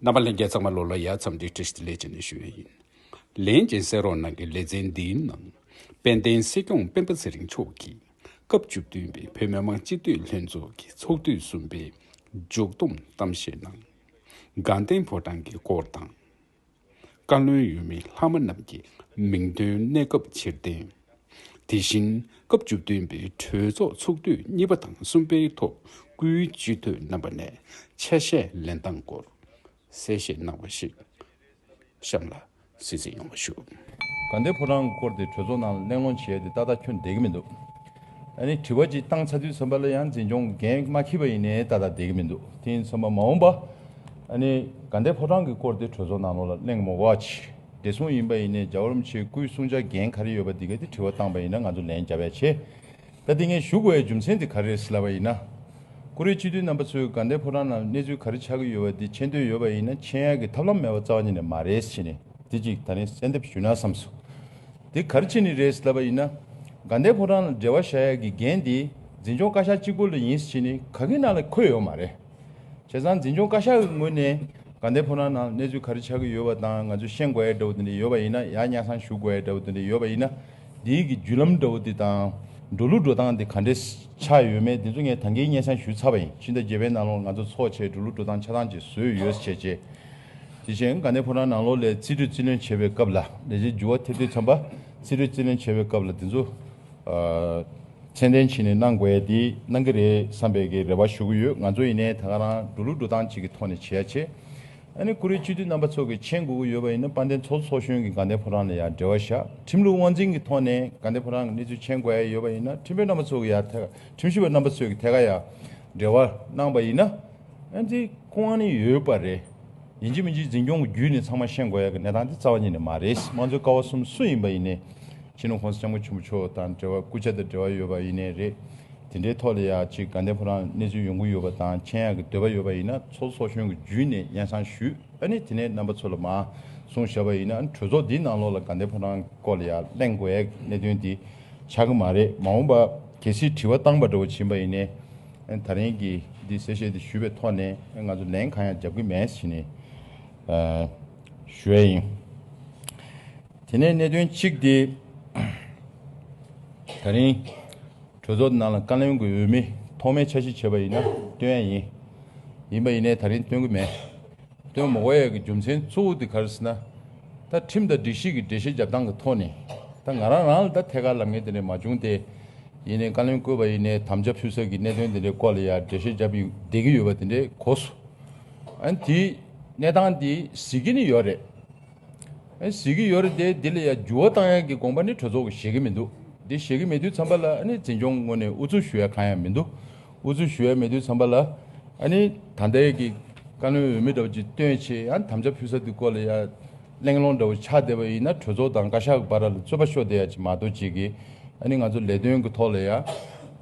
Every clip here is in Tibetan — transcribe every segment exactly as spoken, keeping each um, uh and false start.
རྣམ་པ་ལྷན་རྒྱས་ཚང་མ་ལོ་ལ་ཡ་འཚམས་འདྲི་བཀྲ་ཤིས་བདེ་ལེགས་བྱས་ནས་ཞུ་ཡས་ཡིན། ལན་ཅན་གསན་རོགས་གནང་གི། ལེ་ཚན་འདིའི་ནང་དཔལ་ལྡན་སྲིད་སྐྱོང་སྤེན་པ་ཚེ་རིང་མཆོག་གིས་སྐབས་བཅུ་བདུན་པའི་བོད་མི་མང་སྤྱི་འཐུས་ལྷན་ཚོགས་ཀྱི་ཚོགས་དུས་གསུམ་པའི་མཇུག་བསྡོམས་གཏམ་བཤད་ནང་དགའ་ལྡན་ཕོ་བྲང་གི་སྐོར་དང་། བཀའ་བློན་འོས་མི་ལྷག་མ་རྣམས་ཀྱི་མིང་འདོན་གནས་སྐབས་ཕྱིར་འཐེན། དེ་བཞིན་སྐབས་བཅུ་བདུན་པའི་གྲོས་ཚོགས་ཚོགས་དུས་གཉིས་པ་དང་གསུམ་པའི་ཐོག་སྐུའི་སྤྱི་འཐུས་རྣམ་པ་ནས་ཆ་ཤས་ལེན་སྟངས་སྐོར་གསལ་བཤད་གནང་བ་ཞིག་གཤམ་ལ་གསན་གཟིགས་ཡོང་བ་ཞུ། དགའ་ལྡན་ཕོ་བྲང་གི་སྐོར་དེ་གྲོས་ཚོགས་ནང་ལ་གླེང་སློང་བྱས་ཏེ་ཏག་ཏག་ཁྱོན་བསྡད་ཀྱི་མི་འདུག་ཨ་ནི་དྲི་བ་ཅིག་བཏང་ཚར་དུས་ཙམ་པ་ལ་ཡང་འཛིན་སྐྱོང་འགན་མ་འཁྱེར་བ་ཡིན་ནའི་ཏག་ཏག་བསྡད་ཀྱི་མི་འདུག་དེ་ཡིན་ཙམ་པ་མ་འོངས་པ་ཨ་ནི་དགའ་ལྡན་ཕོ་བྲང་གི་སྐོར་དེ་གྲོས་ཚོགས་ནང་ལོགས་ལ་གླེང་གི་མི་དགོས་པ་ཅིག་བདེ་སྲུང་ཡིན་པ་ཡིན་ནའི་རྒྱལ་བ་རིན་པོ་ཆེའི་སྐུའི་གསུང་ཆོས་འགན་ག་རེ་ཡོད་པ་འདི་ག་དེ་དྲི་བ་བཏང་པ་ཡིན་ན་ང་ཚོ་ལན་རྒྱབ་ཡ་བྱེད། ད་དེ་ངས་ཞུ་དགོས་ཡའི་རྒྱུ་མཚན་དེ་ག་རེ་རེད་ཟེར་ལབ་པ་ཡིན་ན། ཀུ་རེ་སྤྱི་འཐུས་རྣམ་པ་ཚོས་དགའ་ལྡན་ཕོ་བྲང་ནང་གནས་ཚུལ་ག་རེ་ཆགས་ཀྱི་ཡོད་པ་འདི་མཁྱེན་འདོད་ཡོད་པ་ཡིན་ན་མཁྱེན་ཡ་གི་ཐབས་ལམ་མེད་པ་རྩ་བ་ཉིད་ནས་མ་རེད་ཟེར་ནས་དེ་གཅིག་ད་རིང་གསལ་འདེབས་ཞུ་ན་བསམ་སོང་། དེ་ག་རེ་བྱས་ནས་རེད་ཟེར་ལབ་པ་ཡིན་ན། དགའ་ལྡན་ཕོ་བྲང་ལ་འབྲེལ་བ་བཞག་ཡ་གི་འགན་དེ་འཛིན་སྐྱོང་བཀའ་ཤག་གཅིག་པུ་ལ་ཡིན་ཟེར་ནས་ག་གི་ནང་ལ་འཁོད་ཡོད་མ་རེད། བྱས་ཙང་འཛིན་སྐྱོང་བཀའ་ཤག་གི་ངོས་ནས་དགའ་ལྡན་ཕོ་བྲང་ནང་གནས་ཚུལ་ག་རེ་ཆགས་ཀྱི་ཡོད་པ་དང་ང་ཚོས་ཤེས་དགོས་ཡ་འདྲ་བོ་དེ་འདྲ་ཡོད་པ་ཡིན་ན་ཡང་སྙན་སེང་ཞུ་དགོས་ཡ་འདྲ་བོ་དེ་འདྲ་ཡོད་པ་ཡིན་ན། འདིའི་གི་བརྒྱུད་ལམ་འདྲ་བོ་དེ་དང་། འགྲོ་ལུགས་འགྲོ་སྟངས་དེ་ག་འདྲས་ཆགས་ཡོད་མེད་དེ་ཚོ་ངས་ད་གིན་སྙན་སེང་ཞུས་ཚར་བ་ཡིན། ཕྱི་ཟླ་བརྒྱད་པའི་ནང་ལོགས་ང་ཚོ་ཚོགས་བྱས་འགྲོ་ལུགས་འགྲོ་སྟངས་ཆ་ཚང་ཅིག་བཟོས་ཡོད་ཟེར་བྱས། དེ་བཞིན་དགའ་ལྡན་ཕོ་བྲང་ནང་ལོགས་ལ་རྩིས་སྤྲོད་རྩིས་ལེན་བྱེད་པའི་སྐབས་ལ་ལས་བྱེད་འགྱུར་བ་ཐེབས་དུས་ཙམ་པ་རྩིས་སྤྲོད་རྩིས་ལེན་བྱེད་པའི་སྐབས་ལ་དེ་ཚོ། ཚད་ལྡན་བྱས་ནས་གནང་དགོས་ཡ་དེ་གནང་གི་རེད་བསམ་པའི་གི་རེ་བ་ཞུ་གི་ཡོད། ང་ཚོ་ཡིན་ནའི་ད་ག་རང་འགྲོ་ལུགས་འགྲོ་སྟངས་གཅིག་གི་ཐོག་ནས་བྱེད་ཡ་བྱེད། ཨ་ནི་ཀུ་རེ་སྤྱི་འཐུས་རྣམ་པ་ཚོ་གིས་མཁྱེན་དགོས་ཀྱི་ཡོད་པ་ཡིན་ན་དཔལ་ལྡན་ཚོགས་གཙོ་ཚོགས་གཞོན་གྱིས་དགའ་ལྡན་ཕོ་བྲང་ལ་ཡང་འབྲེལ་བ་བཞག་ཁྲིམས་ལུགས་དབང་འཛིན་གྱི་ཐོག་ནས་དགའ་ལྡན་ཕོ་བྲང་གི་གནས་ཚུལ་མཁྱེན་དགོས་ཡ་ཡོད་པ་ཡིན་ན་ཁྲིམས་དཔོན་རྣམ་པ་ཚོ་གིས་ཡང་ཐད་ཁྲིམས་ཞིབ་པ་རྣམ་པ་ཚོ་གིས་ཐད་ཀར་ཡང་འབྲེལ་བ་གནང་པ་ཡིན་ན། ཨ་ནི་ཁོང་ཨ་ནི་ཡོད་པ་རེད། ཡིན་གཅིག་མིན་གཅིག་འཛིན་སྐྱོང་གི་བརྒྱུད་ནས་ཚང་མ་ཤེས་དགོས་ཡ་གི་གནས་སྟངས་དེ་རྩ་བ་ཉིད་ནས་མ་རེད། དམངས་གཙོའི་ཀ་བ་གསུམ་སུ་ཡིན་པ་ཡིན་ནའི། སྤྱི་ནོར་༸གོང་ས་༸སྐྱབས་མགོན་ཆེན་པོ་མཆོག་དང་འབྲེལ་བ་སྐུ་ཕྱྭ་དང་འབྲེལ་བ་ཡོད་པ་ཡིན་ནའི་རེད། དེ་འདྲའི་ཐོག་ལ་ཡ་གཅིག་དགའ་ལྡན་ཕོ་བྲང་གནས་ཚུལ་ཡོང་གི་ཡོད་པ་དང་མཁྱེན་ཡག་གི་འདོད་པ་ཡོད་པ་ཡིན་ན་ཚོགས་གཙོ་ཚོགས་གཞོན་གྱི་བརྒྱུད་ནས་སྙན་སེང་ཞུས། ཨ་ནི་དེ་ནས་རྣམ་པ་ཚོ་ལ་མར་གསུངས་བཞག་པ་ཡིན་ན་ཨ་ནི་གྲོས་ཚོགས་འདིའི་ནང་ལོགས་ལ་དགའ་ལྡན་ཕོ་བྲང་སྐོར་ལ་ཡ་གླེང་དགོས་ཡག་གནད་དོན་འདི་ཆགས་ཀྱི་མ་རེད། མ་འོངས་པ་གལ་སྲིད་དྲི་བ་བཏང་པ་འདྲ་བོ་ཕྱིན་པ་ཡིན་ནའི་ཨ་ནི་ད་རིང་གི་འདི་གསལ་བཤད་འདི་ཞུས་པའི་ཐོག་ནས་ཨ་ནི་ང་ཚོ་ལན་གང་ཡང་རྒྱབ་ཀྱི་མེད་ཟེར་ནས་ཨ་ཞུ་ཡ་ཡིན། དེ་ནས་གནད་དོན་གཅིག་དེ་ད་རིང་གྲོས་ཚོགས་ནང་ལ་བཀའ་བློན་གྱི་འོས་མི་ཐོག་མའི་འཆར་གཞི་བྱས་པ་ཡིན་ན་བཏོན་ཡ་ཡིན། ཡིན་པ་ཡིན་ནའི་ད་རིང་བཏོན་གྱི་མེད། བཏོན་མ་དགོས་ཡ་གི་རྒྱུ་མཚན་གཙོ་བོ་དེ་ག་རེ་ཟེར་ན། ད་ཁྲིམས་དང་སྒྲིག་གཞི་གི་འགྲེལ་བཤད་རྒྱབ་སྟངས་ཀྱི་ཐོག་ནས་ད་ང་རང་རང་ལ་ད་ཐད་ཀར་ལབ་མཁན་དེ་འདྲ་མ་བྱུང་སྟེ། ཡིན་ནའི་བཀའ་བློན་བསྐོས་པ་ཡིན་ནའི་དམ་བཅའ་ཕུལ་ས་གི་གནད་དོན་དེ་འདྲའི་སྐོར་ལ་ཡ་འགྲེལ་བཤད་རྒྱབ་ཡོད་བསྡད་ཀྱི་ཡོད་པ་དེ་འདྲའི་གོ་སོང་། ཨ་ནི་དེའི་གནས་སྟངས་དེ་གཟིགས་ཀྱི་ནི་ཡོད་རེད། ཨ་གཟིགས་ཀྱི་ཡོད་རེད་དེ་འདི་ལ་ཡ་འགྱུར་བ་བཏང་ཡག་གི་དགོངས་པ་ནི་གྲོས་ཚོགས་ཀྱིས་བཞེས་ཀྱི་མི་འདུག་འདི་བཞེས་ཀྱི་མེད་དུས་ཙམ་པ་ལ་ཨ་ནི་འཛིན་སྐྱོང་ངོས་ནས་ཨུ་ཚུགས་ཞུ་ཡ་གང་ཡང་མི་འདུག་ཨུ་ཚུགས་ཞུ་ཡ་མེད་དུས་ཙམ་པ་ལ་ཨ་ནི་ད་ལྟའི་གི་བཀའ་བློན་འོས་མི་འདྲ་བོ་ཅིག་བཏོན་བྱས་ཨ་ནི་དམ་བཅའ་ཕུལ་ས་དེ་སྐོར་ལ་ཡ་གླེང་སློང་འདྲ་བོ་ཆགས་བསྡད་པ་ཡིན་ན་གྲོས་ཚོགས་དང་བཀའ་ཤག་གི་བར་ལ་རྩོད་པ་ཤོར་བསྡད་ཡ་ཅིག་མ་གཏོགས་ཅིག་གི་ཨ་ནི་ང་ཚོ་ལས་དོན་གི་ཐོག་ལ་ཡ་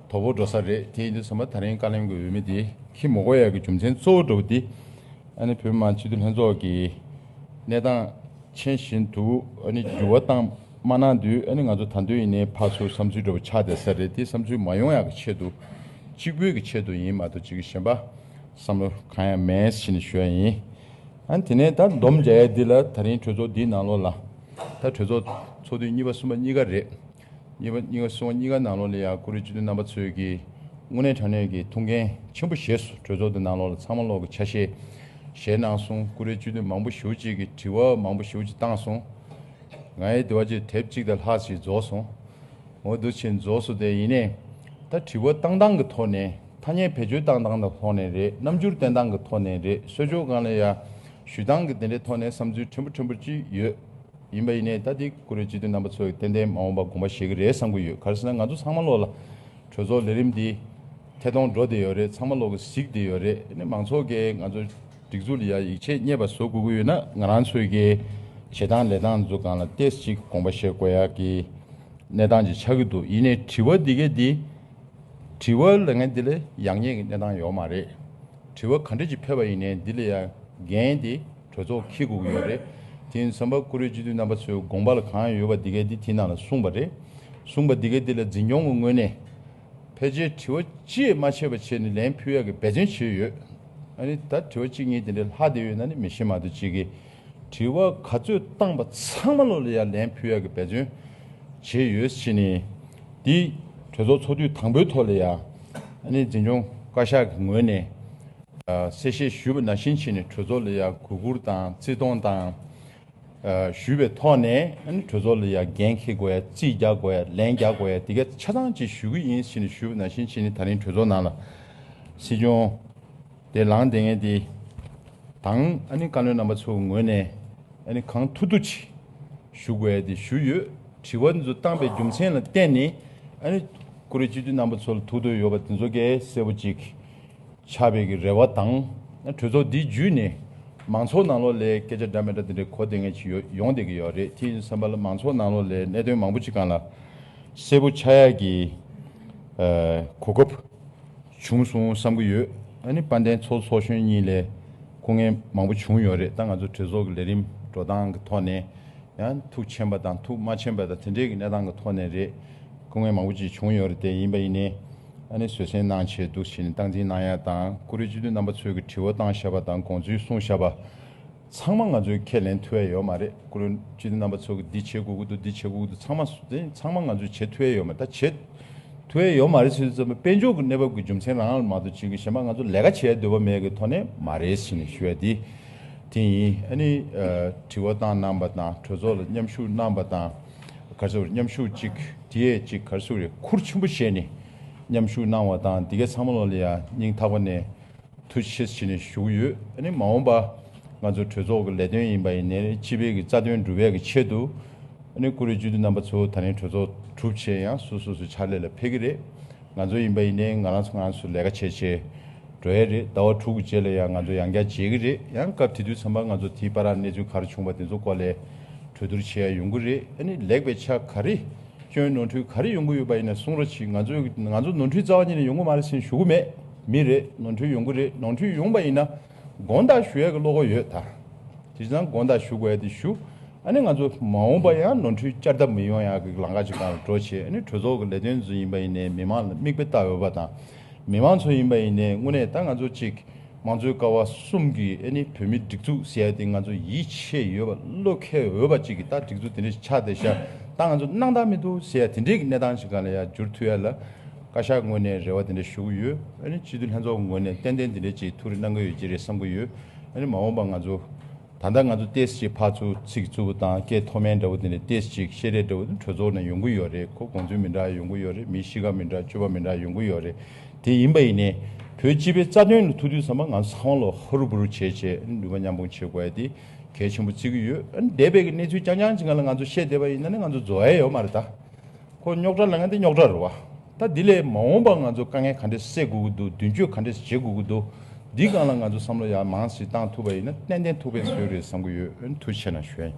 དོ་ཕོག་འགྲོ་ས་རེད། དེ་ཡིན་དུས་ཙམ་པ་ད་རིང་བཀའ་བློན་གི་འོས་མི་དེ་འཁྱེར་མ་དགོས་ཡ་གི་རྒྱུ་མཚན་གཙོ་བོ་འདྲ་བོ་དེ། ཨ་ནི་བོད་མི་མང་སྤྱི་འཐུས་ལྷན་ཚོགས་ཀྱི་གནས་སྟངས་མཁྱེན་བཞིན་དུ་ཨ་ནི་འགྱུར་བ་བཏང་མ་གནང་དུས་ཨ་ནི་ང་ཚོ་ད་དུང་ཡིན་ནའི་ཕར་ཚུར་བསམ་ཚུལ་འདྲ་བོ་ཆགས་བསྡད་ས་རེད། དེ་བསམ་ཚུལ་མ་ཡོང་ཡག་གི་ཆེད་དུ་གཅིག་པུའི་གི་ཆེད་དུ་ཡིན་མ་གཏོགས་གཅིག་གི་གཞན་པ་བསམ་བློ་གང་ཡང་མེད་ཟེར་ནས་ཞུ་ཡ་ཡིན། ཨ་ནི་དེ་ནས་ད་སྡོམ་རྒྱག་ཡ་འདི་ལ་ད་རིང་གྲོས་ཚོགས་འདིའི་ནང་ལོགས་ལ་ད་གྲོས་ཚོགས་ཚོགས་དུས་གཉིས་པ་གསུམ་པ་གཉིས་ཀ་རེད། གཉིས་པ་གཉིས་ཀ་གསུམ་པ་གཉིས་ཀ་ནང་ལོགས་ལ་ཡང་ཀུ་རེ་སྤྱི་འཐུས་རྣམ་པ་ཚོས་ཀྱིས་དངོས་གནས་དྲང་གནས་ཀྱི་ཐུགས་འགན་ཆེན་པོ་བཞེས་སོང་། གྲོས་ཚོགས་དེ་ནང་ལོགས་ལ་ཚང་མ་ལོག་གི་ཆ་ཤས་བཞེས་གནང་སོང་། ཀུ་རེ་སྤྱི་འཐུས་མང་པོ་ཞེ་པོ་ཅིག་གིས་དྲི་བ་མང་པོ་ཞེ་པོ་ཅིག་བཏང་སོང་། ང་ཡི་དེ་བ་ཅིག་དེབ་གཅིག་དང་ལྷག་ཅིག་རྫོགས་སོང་། འོ་འདུག་ཕྱིན་རྫོགས་སོང་། དེ་ཡིན་ནའི་ད་དྲི་བ་བཏང་སྟངས་ཀྱི་ཐོག་ནས་ཐ་སྙད་བེད་སྤྱོད་བཏང་སྟངས་ཀྱི་ཐོག་ནས་རེད། རྣམ་འགྱུར་བསྟན་སྟངས་ཀྱི་ཐོག་ནས་རེད། གསོལ་ཇོ་སྒང་ལ་ཡ་ཞུ་སྟངས་ཀྱི་དེ་འདྲའི་ཐོག་ནས་བསམ་ཚུལ་ཕྲན་བུ་ཕྲན་བུ་ཅིག་ཡོད། ཡིན་པ་ཡིན་ནའི་ད་འདི་ཀུ་རེ་སྤྱི་འཐུས་རྣམ་པ་ཚོས་ཏན་ཏན་མ་འོངས་པ་དགོངས་པ་བཞེས་ཀྱི་རེད་བསམ་གྱི་ཡོད། ག་རེ་ཟེར་ན་ང་ཚོ་ཚང་མ་ལོག་ལ་གྲོས་ཚོགས་ལས་རིམ་འདི་ཐད་གཏོང་འགྲོ་བསྡད་ཡོད་རེད། ཚང་མ་ལོག་གི་གཟིགས་བསྡད་ཡོད་རེད། ཨ་ནི་མང་ཚོགས་ཀྱིས་ང་ཚོ་སྒྲིག་འཛུགས་ལ་ཡ་ཡིད་ཆེས་རྙེད་པ་བཟོ་དགོས་ཀྱི་ཡོད་ན་ང་རང་ཚོས་ཀྱི་བྱེད་སྟངས་ལས་སྟངས་ཚོ་སྒང་ལ་ཏོག་ཙམ་ཅིག་དགོངས་པ་བཞེས་དགོས་ཡག་གི་གནས་སྟངས་ཅིག་ཆགས་ཀྱི་འདུག་ཡིན་ནའི་དྲི་བ་འདི་གས་འདི་དྲི་བ་ལབ་མཁན་འདི་ལ་ཡག་ཉེས་ཀྱི་གནས་སྟངས་ཡོད་མ་རེད། དྲི་བ་ག་འདྲ་ཅིག་ཕེབས་པ་ཡིན་ནའི་འདི་ལ་ཡང་འགན་དེ་གྲོས་ཚོགས་འཁྱེར་དགོས་ཀྱི་ཡོད་རེད། དེ་ཡིན་ཙམ་པ་ཀུ་རེ་སྤྱི་འཐུས་རྣམ་པ་ཚོའི་དགོངས་པ་ལ་གང་ཡོད་པ་འདི་གས་འདི་དེའི་ནང་ལ་གསུངས་པ་རེད། གསུངས་པ་འདི་གས་འདི་ལ་འཛིན་སྐྱོང་གི་ངོས་ནས་ཕལ་ཆེར་དྲི་བ་ཅི་ཡང་མ་ཆད་པ་བྱས་ནས་ལན་ཕུལ་ཡག་གི་འབད་བརྩོན་བྱས་ཡོད། ཨ་ནི་ད་དྲི་བ་གཅིག་གཉིས་དེ་འདྲའི་ལྷག་བསྡད་ཡོད་ན་ནི་མི་ཤེས་མ་གཏོགས་གཅིག་གིས་དྲི་བ་ག་ཚོད་བཏང་པ་ཚང་མ་ལོ་ལ་ཡ་ལན་ཕུལ་ཡག་གི་འབད་བརྩོན་བྱས་ཡོད་ཕྱིན་ནི། འདི་གྲོས་ཚོགས་ཚོགས་དུས་དང་པོའི་ཐོག་ལ་ཡ་ཨ་ནི་འཛིན་སྐྱོང་བཀའ་ཤག་གི་ངོས་ནས་གསལ་བཤད་ཞུས་པ་ནང་བཞིན་བྱས་ནས་གྲོས་ཚོགས་ལ་ཡ་གུས་བཀུར་དང་བརྩི་མཐོང་དང་། ཨ་ཞུས་པའི་ཐོག་ནས་ཨ་ནི་གྲོས་ཚོགས་ལ་ཡ་འགན་འཁྱེར་དགོས་ཡ། རྩིས་རྒྱག་དགོས་ཡ། ལན་རྒྱག་དགོས་ཡ། དེ་ག་ཆ་ཚང་ཅིག་ཞུ་གི་ཡིན་ཟེར་ནས་ཞུས་པ་ནང་བཞིན་བྱས་ནས་ད་རིང་གྲོས་ཚོགས་ནང་ལ་སྲིད་སྐྱོང་དེ་ལངས་བསྡད་མཁན་དེ་དང་ཨ་ནི་བཀའ་བློན་རྣམ་པ་ཚོའི་ངོས་ནས་ཨ་ནི་གང་ཐུབ་ཐུབ་ཅིག་ཞུ་དགོས་ཡ་དེ་ཞུས་ཡོད། དྲི་བ་འདི་ཚོ་བཏང་པའི་རྒྱུ་མཚན་ལ་བརྟེན་ནས་ཨ་ནི་བཀུར་འོས་སྤྱི་འཐུས་རྣམ་པ་ཚོ་ལ་ཐུགས་འདོད་ཡོད་པ་དེ་ཚོ་གས་གསལ་པོ་ཅིག་ཆགས་པའི་གི་རེ་བ་དང་། གྲོས་ཚོགས་འདི་བརྒྱུད་ནས་མང་ཚོགས་ནང་ལོགས་ལ་སྐད་ཆ་འདྲ་མི་འདྲ་དེ་འདྲའི་གོ་བདེ་མཁན་ཅིག་ཡོ་ཡོང་བསྡད་ཀྱི་ཡོད་རེད། དེ་ཡིན་བསམ་པ་ལ་མང་ཚོགས་ནང་ལོགས་ལ་གནད་དོན་མང་པོ་ཅིག་སྒང་ལ་གསལ་པོ་ཆགས་ཡག་གི་ཨ་གོ་སྐབས་བྱུང་སོང་བསམ་གྱི་ཡོད། ཨ་ནི་དཔལ་ལྡན་ཚོགས་གཙོ་ཚོགས་གཞོན་གཉིས་ལ་སྐུ་ངལ་མང་པོ་བྱུང་ཡོད་རེད། ད་ང་ཚོ་གྲོས་ཚོགས་ཀྱི་ལས་རིམ་འགྲོ་སྟངས་ཀྱི་ཐོག་ནས། ཡང་ཐུགས་ཕྱིན་པ་དང་ཐུགས་མ་ཕྱིན་པ་དང་དེ་འདྲའི་གི་གནས་སྟངས་ཀྱི་ཐོག་ནས་རེད། སྐུ་ངལ་མང་པོ་ཅིག་བྱུང་ཡོད་རེད། དེ་ཡིན་པ་ཡིན་ནའི་ཨ་ནི་བཟོད་བསྲན་གནང་བྱས་འདུག་བྱས་ནས་སྟངས་འཛིན་གནང་ཡ་དང་། བཀུར་འོས་སྤྱི་འཐུས་རྣམ་པ་ཚོས་ཀྱི་དྲི་བ་བཏང་བཞག་པ་དང་དགོངས་ཚུལ་གསུངས་བཞག་པ་ཚང་མ་ང་ཚོས་ཁས་ལེན་ཐུབ་ཡ་ཡོད་མ་རེད། བཀུར་འོས་སྤྱི་འཐུས་རྣམ་པ་ཚོ་གི་འདི་བྱེད་དགོས་ཀྱི་འདུག་འདི་བྱེད་དགོས་ཀྱི་འདུག་ཚང་མ་དེ་ཚང་མ་ང་ཚོས་བྱེད་ཐུབ་ཡ་ཡོད་མ་རེད། ད་བྱེད་ཐུབ་ཡ་ཡོད་མ་རེད་ཟེར་ཙམ་པ་དཔལ་འབྱོར་གྱི་གནས་བབ་ཀྱི་རྒྱུ་མཚན་རང་ལ་མ་གཏོགས་ཅིག་གི་གཞན་པ་ང་ཚོ་ལས་ཀ་བྱེད་ཡ་འདོད་པ་མེད་ཀྱི་ཐོག་ནས་མ་རེད་ཟེར་ནས་ཞུ་ཡ་དེ་དེ་ཡིན། ཨ་ནི་ཨ་དྲི་བ་བཏང་གནང་པ་དང་གྲོས་ཚོགས་ལ་མཉམ་ཞུགས་གནང་པ་དང་། ག་རེ་ཟེར་མཉམ་ཞུགས་ཅིག་དེ་ཡས་ཅིག་ག་རེ་ཟེར་རེད། ཁུར་ཆེན་པོ་བཞེས་ནས་མཉམ་ཞུགས་གནང་བ་དང་། དེ་གའི་ཚང་མ་ལོ་ལ་ཡ་སྙིང་ཐག་པ་ནས་ཐུགས་རྗེ་ཆེ་ཟེར་ནས་ཞུ་གི་ཡོད། ཨ་ནི་མ་འོངས་པ་ང་ཚོ་གྲོས་ཚོགས་ཀྱི་ལས་དོན་ཡིན་པ་ཡིན་ནའི་སྤྱི་པའི་གི་རྩ་དོན་སྒྲུབ་ཡས་ཀྱི་ཆེད་དུ། ཨ་ནི་བཀུར་འོས་སྤྱི་འཐུས་རྣམ་པ་ཚོ་ད་རིང་གྲོས་ཚོགས་གྲུབ་བྱས་ཡང་སོ་སོ་སོའི་ཕྱག་ལས་ལ་ཕེབས་ཀྱི་རེད། ང་ཚོ་ཡིན་པ་ཡིན་ནའི་ང་རང་ཚོ་ང་རང་ཚོ་ལས་ཀ་བྱས་བྱས་འགྲོ་ཡས་རེད། ཟླ་བ་དྲུག་གི་རྗེས་ལ་ཡང་ང་ཚོ་ཡང་བསྐྱར་མཇལ་གྱི་རེད། ཡང་སྐབས་དེ་དུས་ཙམ་པ་ང་ཚོ་དེའི་བར་གནས་ཚུལ་ག་རེ་བྱུང་བ་དེ་ཚོ་སྐོར་ལ་གྲོས་བསྡུར་བྱེད་ཡ་ཡོང་གི་རེད། ཨ་ནི་ལེགས་པའི་ཆ་ག་རེ། སྐྱོན་ནོར་འཁྲུལ་ག་རེ་ཡོང་གི་ཡོད་པ་ཡིན་ན་གསུང་རོགས་གྱིས། ང་ཚོས་ང་ཚོ་ནོར་འཁྲུལ་རྩ་བ་ཉིད་ནས་ཡོང་གི་མ་རེད་ཟེར་ཞུ་གི་མེད། མི་རེད། ནོར་འཁྲུལ་ཡོང་གི་རེད། ནོར་འཁྲུལ་ཡོང་པ་ཡིན་ན་དགོངས་དག་ཞུ་ཡས་ཀྱི་བློ་ཁོག་ཡོད་ད། དེ་བཞིན་དགོངས་དག་ཞུ་དགོས་ཡ་དེ་ཞུ། ཨ་ནི་ང་ཚོ་མ་འོངས་པ་ཡང་ནོར་འཁྲུལ་བསྐྱར་ལྡབ་མི་ཡོང་ཡག་གི་ལམ་ཁ་ཅིག་སྒང་ལ་འགྲོ་བྱས། ཨ་ནི་གྲོས་ཚོགས་ཀྱི་ལས་དོན་ཚོ་ཡིན་པ་ཡིན་ནའི་མི་མང་ལ་མིག་དཔེ་ལྟ་འོས་པ་དང་། མི་མང་ཚོ་ཡིན་པ་ཡིན་ནའི་དངོས་གནས་ད་ང་ཚོ་ཅིག་དམངས་གཙོའི་ཀ་བ་གསུམ་གྱི་ཨ་ནི་བོད་མིའི་སྒྲིག་འཛུགས་ཟེར་ཡ་དེ་ང་ཚོ་ཡིད་ཆེས་ཡོད་པ་བློ་འཁེལ་འོས་པ་ཅིག་གི་ད་སྒྲིག་འཛུགས་དེ་འདྲ་ཞིག་ཆགས་བསྡད་ཤག་ད་ང་ཚོ་སྣང་དག་མི་འདུག་ཟེར་ཡ་དེ་འདྲའི་གི་གནས་སྟངས་ཤིག་སྒང་ལ་ཡ་འགྱུར་ཐུབ་ཡ་ལ་བཀའ་ཤག་ངོས་ནས་རེ་བ་དེ་འདྲ་ཞུ་གི་ཡོད། ཨ་ནི་སྤྱི་འཐུས་ལྷན་ཚོགས་ངོས་ནས་ཏན་ཏན་དེ་འདྲ་ཅིག་ཐུགས་རེ་གནང་གི་ཡོད་ཀྱི་རེད་བསམ་གི་ཡོད། ཨ་ནི་མ་འོངས་པ་ང་ཚོ་ད་ལྟ་ང་ཚོ་ཏོག་ཙམ་ཕར་ཚུར་ཚིག་རྩུབ་པོ་དང་སྐད་མཐོ་དམན་འདྲ་བོ་དེ་འདྲ་ཏོག་ཙམ་ཅིག་བཤད་རེས་འདྲ་བོ་དེ་གྲོས་ཚོགས་ནང་ཡོང་གི་ཡོད་རེད། ཁོ་དགོངས་ཚུལ་མི་འདྲ་ཡོང་གི་ཡོད་རེད། མིའི་གཤིས་ཀ་མི་འདྲ་སྤྱོད་པ་མི་འདྲ་ཡོང་གི་ཡོད་རེད། དེ་ཡིན་པ་ཡིན་ནའི་བོད་སྤྱི་པའི་རྩ་དོན་ལ་ཐུག་དུས་ཙམ་པ་ང་ཚོ་ཚང་མ་ལོ་ཧུར་པུར་བྱས་བྱས་ནུས་པ་མཉམ་སྤུངས་བྱེད་དགོས་ཡ་དེ་གལ་ཆེན་པོ་བརྩི་གི་ཡོད། ཨ་ནི་འདས་པའི་གི་གནས་ཚུལ་རྐྱང་རྐྱང་ཅིག་སྒང་ལ་ང་ཚོ་བཤད་བསྡད་པ་ཡིན་ན་ནི་ང་ཚོ་རྫོགས་ཡ་ཡོད་མ་རེད་ད། ཁོ་རྙོག་དྲ་ལབ་མཁན་དེ་རྙོག་དྲ་རེད་བ། ད་འདི་ལས་མ་འོངས་པ་ང་ཚོ་དཀའ་ངལ་ག་འདྲས་སེལ་དགོས་ཀྱི་འདུག་མདུན་སྐྱོད་ག་འདྲས་བྱེད་དགོས་ཀྱི་འདུག་འདི་སྒང་ལ་ང་ཚོ་བསམ་བློ་ཡར་མང་ཙམ་བཏང་ཐུབ་པ་ཡིན་ན་ཏན་ཏན་ཐུགས་ཕན་གསོས་རེད་བསམ་གྱི་ཡོད། ཨ་ནི་ཐུགས་རྗེ་ཆེ་གནང་ཞུ་ཡ་ཡིན།